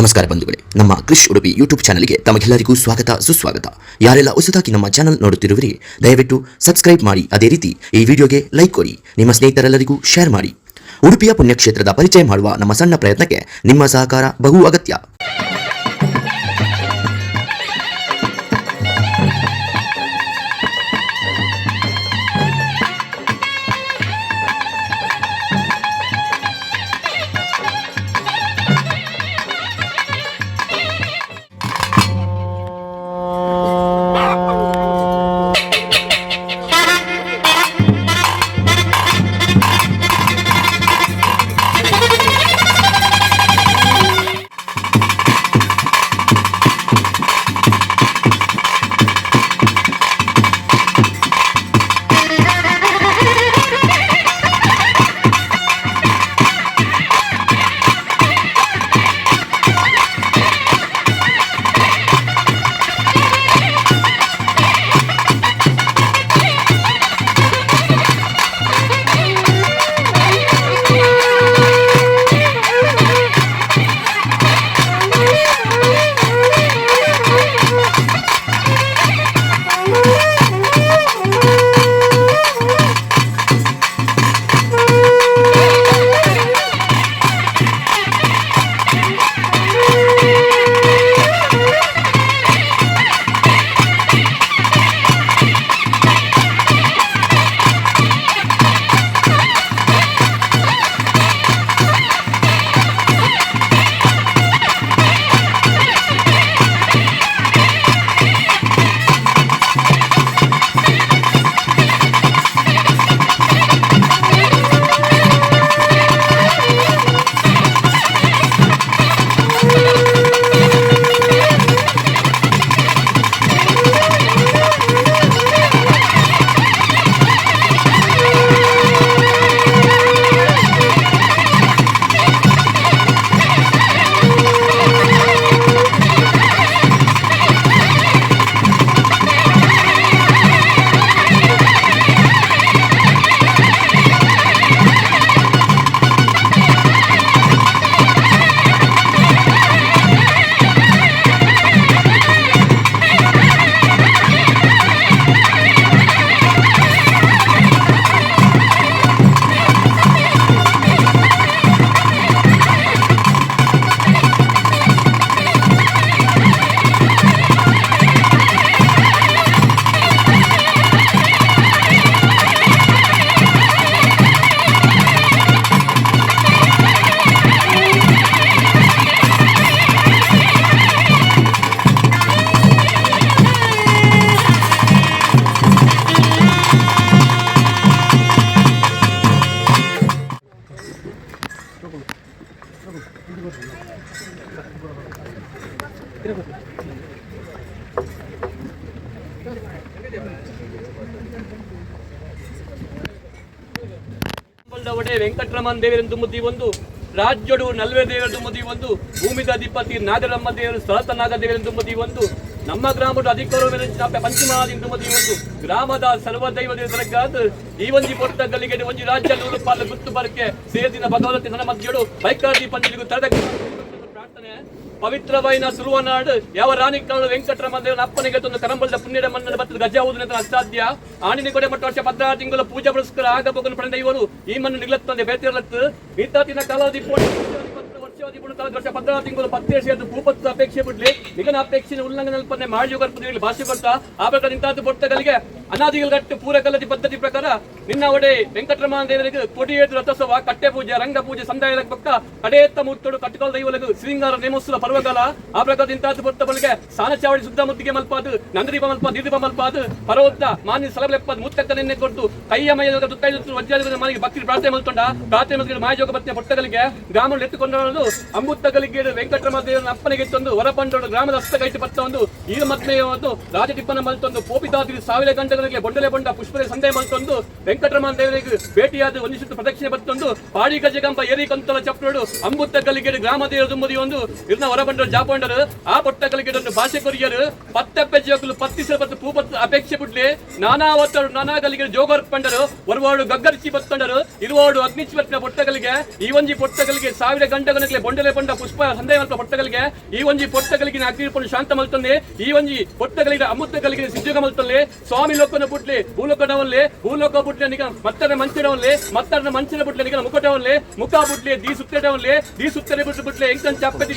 ನಮಸ್ಕಾರ ಬಂಧುಗಳೇ, ನಮ್ಮ ಕ್ರಿಶ್ ಉಡುಪಿ ಯೂಟ್ಯೂಬ್ ಚಾನಲ್ಗೆ ತಮಗೆಲ್ಲರಿಗೂ ಸ್ವಾಗತ ಸುಸ್ವಾಗತ. ಯಾರೆಲ್ಲ ಹೊಸದಾಗಿ ನಮ್ಮ ಚಾನಲ್ ನೋಡುತ್ತಿರುವಿರಿ, ದಯವಿಟ್ಟು ಸಬ್ಸ್ಕ್ರೈಬ್ ಮಾಡಿ. ಅದೇ ರೀತಿ ಈ ವಿಡಿಯೋಗೆ ಲೈಕ್ ಕೊಡಿ, ನಿಮ್ಮ ಸ್ನೇಹಿತರೆಲ್ಲರಿಗೂ ಶೇರ್ ಮಾಡಿ. ಉಡುಪಿಯ ಪುಣ್ಯಕ್ಷೇತ್ರದ ಪರಿಚಯ ಮಾಡುವ ನಮ್ಮ ಸಣ್ಣ ಪ್ರಯತ್ನಕ್ಕೆ ನಿಮ್ಮ ಸಹಕಾರ ಬಹು ಅಗತ್ಯ. ಒಡೆ ವೆಂಕಟರಮಣ ದೇವರೆಂದು ಮುದ್ದಿ ಒಂದು ರಾಜ್ಯಡು ನಲ್ವೆ ದೇವರೆಂದು ಮುದಿ ಒಂದು ಭೂಮಿದ ಅಧಿಪತಿ ನಾಗರಮ್ಮ ದೇವರು ಸ್ಥಳತ ನಾಗ ದೇವರೆಂದು ಮುದಿ ಒಂದು ನಮ್ಮ ಗ್ರಾಮದ ಅಧಿಕಾರ ಪಂಚಮಹಾದಿಂದು ಮುದಿ ಒಂದು ಗ್ರಾಮದ ಸರ್ವ ದೈವ ದೇವರಗಾದ ಈ ಒಂಜಿ ಪೊಟ್ಟ ಗಲಿಗೆ ಒಂಜಿ ರಾಜ್ಯ ನೂರು ಪಾಲು ಗುತ್ತು ಬರಕೆ ಸೇದಿನ ಭಗವತಿ ನನ್ನ ಮಧ್ಯಡು ಬೈಕಾದಿ ಪಂಜಲಿಗೂ ತರದ ಪ್ರಾರ್ಥನೆ. ಪವಿತ್ರವಾಯಿನ ಸುರುವನಾಡು ಯಾವ ರಾಣಿ ಕಾಳು ವೆಂಕಟರಮಣ ದೇವನ ಅಪ್ಪನಿಗೆ ತಂದು ಕರಂಬಲದ ಪುಣ್ಯದ ಮನ್ನದ ಬತ್ತದ ಗಜ ಹೌದು ಅಸಾಧ್ಯ. ಆಣಿನ ಕೊಡೆ ಮಟ್ಟ ವರ್ಷ 16 ತಿಂಗಳ ಪೂಜಾ ಪುರಸ್ಕಾರ ಆಗಬೋಗನು ಪಡೆದ ಇವರು ಈ ಮಣ್ಣು ನಿಗ್ಲತ್ತಂದೆ ಬೇತಿರಲತ್ತು ಮೀತಾತಿನ ಕಾಲಾವಧಿ ವರ್ಷ ವರ್ಷ 16 ತಿಂಗಳು ಪತ್ತೇಶಿಯದ್ದು ಭೂಪತ್ತ ಅಪೇಕ್ಷೆ ಬಿಡ್ಲಿ ನಿಗನ ಅಪೇಕ್ಷೆ ಉಲ್ಲಂಘನೆ ಅಲ್ಪನೆ ಮಾಡಿ ಭಾಷೆ ಕೊಡ್ತಾ ಆ ಪ್ರಕಾರ ನಿಂತಾದ ಪೊಟ್ಟಗಳಿಗೆ ಅನಾದಿಗಳ ಗಟ್ಟು ಪೂರಕಲ್ಲದಿ ಪದ್ಧತಿ ಪ್ರಕಾರ ನಿನ್ನ ಒಡೆ ವೆಂಕಟರಮಣ ದೇವರಿಗೆ ಕೊಡಿಯೇದು ರಥೋತ್ಸವ, ಕಟ್ಟೆ ಪೂಜೆ, ರಂಗ ಪೂಜೆ, ಸಂದಾಯ ಪಕ್ಕ ಕಡೆಯತ್ತ ಮೂರ್ತೋಡು ಕಟ್ಟುಕಾಲ ದೈವಲಗು ಶ್ರೀಂಗಾರ ನೇಮೋತ್ಸವ ಪರ್ವಕಾಲ. ಆ ಪ್ರಕಾರ ನಿಂತಾದ ಪೊಟ್ಟ ಬಳಿಗೆ ಸಾನ ಚಾವಡಿ ಶುದ್ಧ ಮುತ್ತಿಗೆ ಮಲ್ಪಾದು, ನಂದದೀಪ ಮಲ್ಪಾದು, ದೀಪ ಮಲ್ಪಾದು, ಪರ್ವತ ಮಾನ್ಯ ಸಲಬಲೆಪ್ಪದು ಮುತ್ತಕ್ಕ ನಿನ್ನೆ ಕೊಟ್ಟು ಕೈಯ ಮೈಯ ವಜ್ರಾದ ಮನೆಗೆ ಭಕ್ತಿ ಪ್ರಾರ್ಥನೆ ಮಲ್ತೊಂಡ ಪ್ರಾರ್ಥನೆ ಮಲ್ಕೊಂಡು ಮಾಯೋಗ ಪತ್ನಿಯ ಪೊಟ್ಟಗಳಿಗೆ ಗ್ರಾಮ ಎತ್ತುಕೊಂಡಳು ಅಂಬುತ್ತಗಲಿಗೆ ವೆಂಕಟರಮಣ ದೇವನ ಅಪ್ಪನಿಗೆ ತಂದು ಹೊರಪಂಡೋಡು ಗ್ರಾಮದ ಹಸ್ತಗೈಟು ಪತ್ತ ಒಂದು ಈ ಮದ್ಮೆಯ ಒಂದು ರಾಜ ಟಿಪ್ಪನ ಮಲ್ತೊಂದು ಪೋಪಿತಾದ್ರಿ ಸಾವಿರ ಗಂಟೆ ಗಂಟೆಗಳಿಗೆ ಬೊಂಡಲೆ ಬೊಂಡ ಪುಷ್ಪರೆ ಸಂದೇಹ ಮಲ್ತೊಂದು ವೆಂಕಟರಮಣ ದೇವರಿಗೆ ಭೇಟಿಯಾದ ಒಂದಿಷ್ಟು ಪ್ರದಕ್ಷಿಣೆ ಬತ್ತೊಂದು ಪಾಡಿ ಗಜಗಂಬ ಏರಿ ಕಂತಲ ಚಪ್ರೋಡು ಅಂಬುತ್ತ ಗಲಿಗೆಡು ಗ್ರಾಮ ದೇವರು ದುಮ್ಮದಿ ಒಂದು ಇರ್ನ ಹೊರಬಂಡರು ಜಾಪೊಂಡರು ಆ ಪೊಟ್ಟ ಗಲಿಗೆಡನ್ನು ಭಾಷೆ ಕೊರಿಯರು ಪತ್ತಪ್ಪೆ ಜೋಕುಲು ಪತ್ತಿಸ ಪತ್ತು ಪೂಪತ್ತು ಅಪೇಕ್ಷೆ ಬುಡ್ಲೆ ನಾನಾ ಒತ್ತಡು ನಾನಾ ಗಲಿಗೆ ಜೋಗರ್ ಪಂಡರು ಒರುವಾಡು ಗಗ್ಗರ್ಚಿ ಬತ್ತಂಡರು ಇರುವಾಡು ಅಗ್ನಿಚಿ ಬತ್ತಿನ ಪೊಟ್ಟಗಲಿಗೆ ಈ ಒಂಜಿ ಪೊಟ್ಟಗಲಿಗೆ ಸಾವಿರ ಗಂಟೆಗಳಿಗೆ ಬೊಂಡಲೆ ಬೊಂಡ ಪುಷ್ಪ ಸಂದೇಹ ಮಲ್ಪ ಪೊಟ್ಟಗಲಿಗೆ ಈ ಒಂಜಿ ಪೊಟ್ಟಗಲಿಗೆ ಅಗ್ನಿಪುಣ ಶಾಂತ ಮಲ್ತೊಂದೆ ಈ ಒಂಜಿ ಪೊಟ್ಟಗಲಿಗೆ ಅಮೃತ ಗಲಿಗೆ ಸಿದ್ಧಗ ಮಲ್ತೊಲ್ಲೆ ಸ್ವಾಮಿ ಲೋಕನ ಬುಡ್ಲೆ ಭೂಲೋಕಡವಲ್ಲೆ ಭೂಲೋಕ ಬುಡ್ಲೆ ನಿಗ ಮತ್ತರ ಮಂಚಿಡವಲ್ಲೆ ಮತ್ತರನ ಮಂಚಿನ ಬುಡ್ಲೆ ನಿಗನ ಮುಖಟವಲ್ಲೆ ಮುಖ ಬುಡ್ಲೆ ದೀ ಸುತ್ತಡವಲ್ಲೆ ದೀ ಸುತ್ತಡೆ ಬಿಟ್ಟು ಬುಡ್ಲೆ ಎಂಕನ್ ಚಾಪತಿ.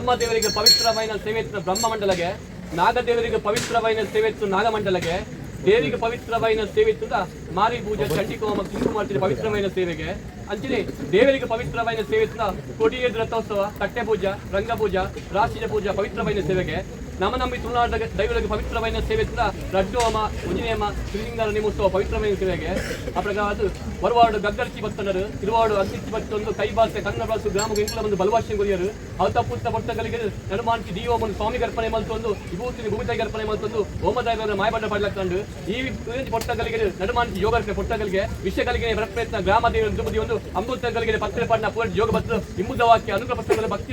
ಬ್ರಹ್ಮದೇವರಿಗೆ ಪವಿತ್ರమైన ಸೇವೆ ಬ್ರಹ್ಮಮಂಡಲಗೆ, ನಾಗದೇವರಿಗೆ ಪವಿತ್ರమైన ಸೇವೆ ನಾಗಮಂಡಲಗೆ, ದೇವಿಗೆ ಪವಿತ್ರమైన ಸೇವೆ ಮಾರಿ ಪೂಜೆ, ಚಂಡಿಕೋಮ, ಕುಂಕುಮಾರ್ಚನೆ ಪವಿತ್ರమైన ಸೇವೆಗೆ. ಅಂಚನೆ ದೇವರಿಗೆ ಪವಿತ್ರమైన ಸೇವೆ ಕೊಡಿಯೇದು ರಥೋತ್ಸವ, ಕಟ್ಟೆ ಪೂಜಾ, ರಂಗ ಪೂಜಾ, ರಾಶಿಜ ಪೂಜಾ ಪವಿತ್ರమైన ಸೇವೆಗೆ. ನಮ್ಮ ನಮ್ಮ ತುಳುನಾಡ ದೈವರಿಗೆ ಪವಿತ್ರమైన ಸೇವೆ ರಡ್ಡೋಮ, ಉಜಿನೇಮ, ಶ್ರೀಲಿಂಗಾರ ನೇಮೋತ್ಸವ ಪವಿತ್ರమైన ಸೇವೆಗೆ. ಆ ಪ್ರಕಾರ ಅದು ಬರುವಾಡು ಗಗ್ಗರ್ಚಿ ಭಕ್ತನರು ತಿರುವಾಡು ಅಗ್ನಿಚ್ಚಿ ಭಕ್ತೊಂದು ಕೈಬಾಸೆ ಕನ್ನಡ ಬಾಸು ಗ್ರಾಮ ಇಂಕುಲ ಒಂದು ಬಲವಾಶೆ ಕೊರಿಯರು. ಅವತಪುತ್ತ ಭಕ್ತಗಳಿಗೆ ನಡುಮಾಂಚಿ ದೀವಮನ್ನು ಸ್ವಾಮಿ ಗರ್ಪಣೆ ಮಲ್ತೊಂದು ವಿಭೂತಿ ಭೂಮಿತಾಯಿ ಗರ್ಪಣೆ ಮಲ್ತೊಂದು ಓಮದಾಯ ಮಾಯಬಂಡ ಪಡ್ಲಕ್ಕಂಡು ಈ ಪೊಟ್ಟಗಳಿಗೆ ನಡುಮಾಂಚಿ ಯೋಗರ್ಪಣೆ ಪೊಟ್ಟಗಳಿಗೆ ವಿಷಯಗಳಿಗೆ ಪ್ರಯತ್ನ ಗ್ರಾಮ ದೇವರ ದುಮದಿ ಒಂದು ಅಮೃತಗಳಿಗೆ ಪತ್ರ ಪಡ್ನ ಪೂರ ಯೋಗ ಭಕ್ತರು ಇಂಬುದ ವಾಕ್ಯ ಅನುಗ್ರಹ ಪುಸ್ತಕಗಳ ಭಕ್ತಿ.